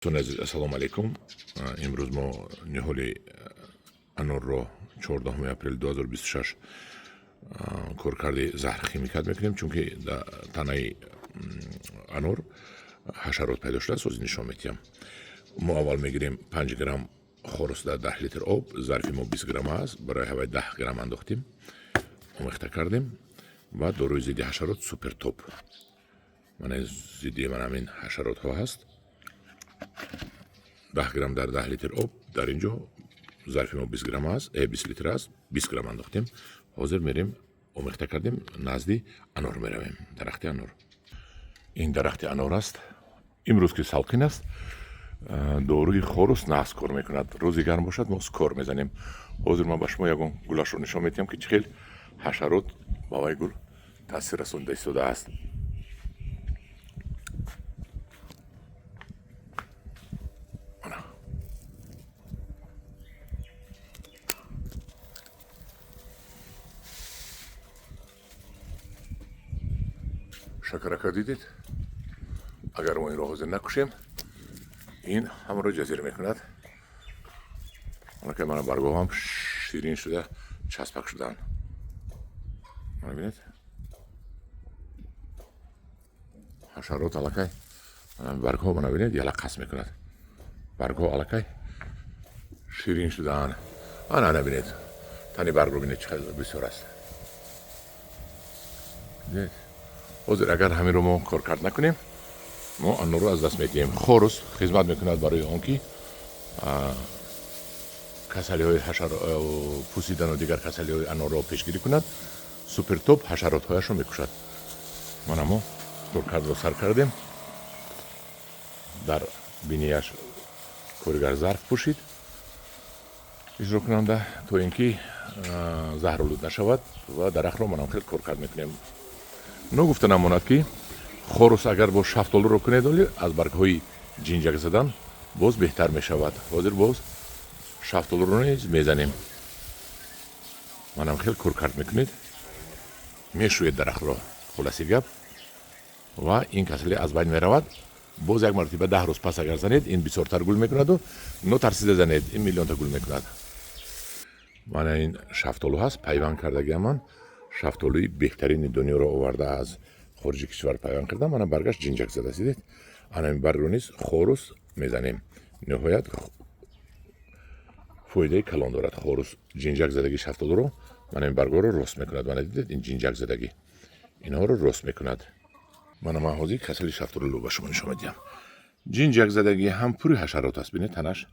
Дӯстони азиз, ассалому алайкум. Имрӯз мо ниҳоли анорро 14 апрели 2026 коркарди заҳрхимикат мекунем, чунки дар танаи анор ҳашарот пайдо шудааст. Ҳозир нишон медиҳам. Мо аввал мегирем 5 грамм хорус дар 10 литр об. Зарфи мо 20 грамм аст, барои ҳавай 10 грамм андохтем, омехта кардем. Баъд доруи зидди ҳашарот Супертоп, мана зидди ман ҳамин ҳашаротҳо ҳаст. 10 грамм дар 10 литр об. Дар ин ҷо зарфи мо 20 грамм аст, 20 литр аст, 20 грамм андохтем. Ҳозир мерем, омехта кардем, назди анор меравем. Дарахти анор, ин дарахти анор аст. Имрӯз ки салқин аст, доруи хорус нағз кор мекунад. Рӯзи гарм бошад, мо скор мезанем. Ҳозир ман ба шумо ягон гулашро нишон медиҳам, ки чӣ хел ҳашарот ба вай гул таъсир расонида истодааст. Шакарака дидед? Агар мо инро ҳозир накушем, ин ҳамаро ҷазир мекунад. Аллакай мана баргоҳам ширин шуда, часпак шуданд. Мана бинед, ҳашарот аллакай баргҳо, мана бинед, ялақас мекунад. Баргҳо аллакай ширин шудаанд. Ана, ана бинед, тани баргро бинед, чӣ қадр бисёр аст. Дидед? Ҳозир агар ҳаминро мо коркард накунем, мо анорро аз даст медиҳем. Хорус хизмат мекунад барои он ки касалиҳои пӯсидану дигар касалиҳои анорро пешгирӣ кунад. Супертоп ҳашаротҳояшро мекушад. Мана мо коркардро сар кардем. Дар бинияш коригар зарф пӯшид иҷрокунанда, то ин ки заҳролуд нашавад, ва дарахтро манам хел коркард мекунем. Ногуфта намонад, ки хорус агар бо шафтолуро кунед, оли аз баргҳои ҷинҷак задан боз беҳтар мешавад. Ҳозир боз шафтолуро низ мезанем. Манам хел коркард мекунед, мешӯед дарахтро, хулоси гап, ва ин касалӣ аз байн меравад. Боз як маротиба 10 рӯз пас агар занед, ин бисёртар гул мекунаду нотарсида занед, ин миллионта гул мекунад. Мана ин шафтолу ҳаст, пайванд кардагиам. Ман шафтолуи беҳтарини дунёро оварда, аз хориҷи кишвар пайванд кардам. Мана баргаш ҷинҷак зада, дидед? Ана ин баргро низ хорус мезанем. Ниҳоят фоидаи калон дорад хорус. Ҷинҷак задагӣ шафтолуро, мана ин баргҳоро рост мекунад. Мана дидед, ин ҷинҷак задагӣ инҳоро рост мекунад. Мана ман ҳозир касали шафтолуро ба шумо нишон медиҳам. Ҷинҷак задагӣ ҳам пури ҳашарот аст. Бинед, танаш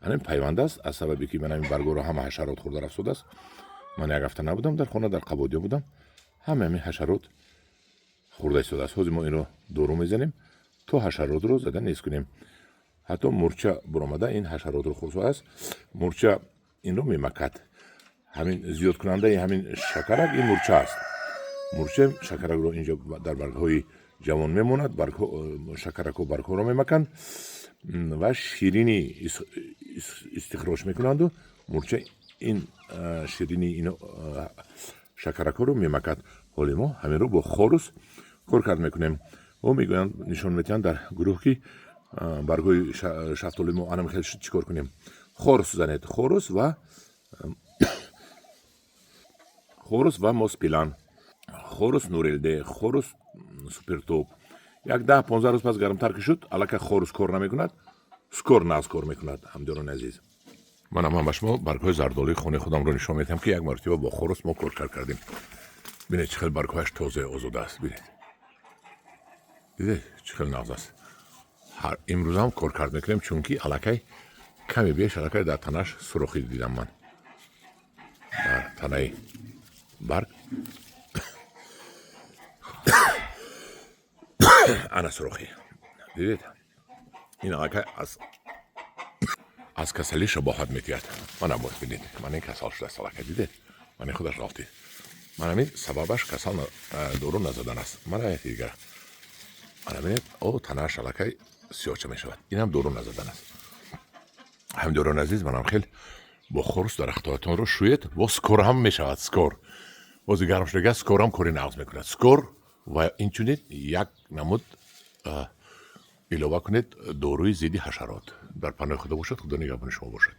ана ин пайванд аст. Аз сабабе ки мана ин баргҳоро ҳама ҳашарот хӯрда рафтодааст, ман як ҳафта набудам дар хона, дар Қабодиё будам, ҳама ҳамин ҳашарот хӯрда истодааст. Ҳозир мо инро дору мезанем, то ҳашаротро зада нест кунем. Ҳатто мурча буромада ин ҳашаротро хӯрдааст. Мурча инро мемакад. Ҳамин зиёдкунандаи ҳамин шакарак ин мурча аст. Мурча шакаракро инҷо дар баргҳои ҷавон мемонад. Шакаракҳо баргҳоро мемаканд ва ширинӣ истихроҷ мекунанду мурча ин ширини ино шакаракҳоро мемакад. Ҳоли мо ҳаминро бо хорус коркард мекунем. О мегӯянд, нишон медиҳанд дар гурӯҳ, ки баргҳои шафтолуи мо анам хел шуд, чӣ кор кунем? Хорус занед, хорус ва хорус ва моспилан, хорус Нурелде, хорус Супертоп. Як 10-15 рӯз пас гармтар ки шуд, аллакай хорус кор намекунад, скор нағз кор мекунад. Ҳамдиёрони азиз, манам ман ба шумо баргҳои зардолуи хонаи худамро нишон медиҳам, ки як маротиба бо хорус мо коркард кардем. Бинед, чӣ хел баргҳояш тоза, озода аст. Бинед, дидед, чӣ хел нағз аст? Имрӯзам коркард мекунем, чунки аллакай каме беш аллакай дар танаш сурохӣ дидам ман дар танаи барг. Ана сурохӣ дидед? Ин аллакай аз касалӣ шабоҳат медиҳад. Мана боз бинед, мана ин касал шудааст аллакай, дидед? Мана худаш ғалтид. Мана ин сабабаш касал дору назадан аст. Мана дигар, ана бинед, о, танаш аллакай сиёҳча мешавад. Инам дору назадан аст. Ҳамдиёрони азиз, манам хел бо хорус дарахтҳоятонро шӯед. Бо скор ҳам мешавад. Скор бози гарм шудага, скор ҳам кори нағз мекунад. Скор ва инчунин як намуд. Илова кунед доруи зидди ҳашарот. Дар паноҳи Худо бошад, Худо нигаҳбони шумо бошад.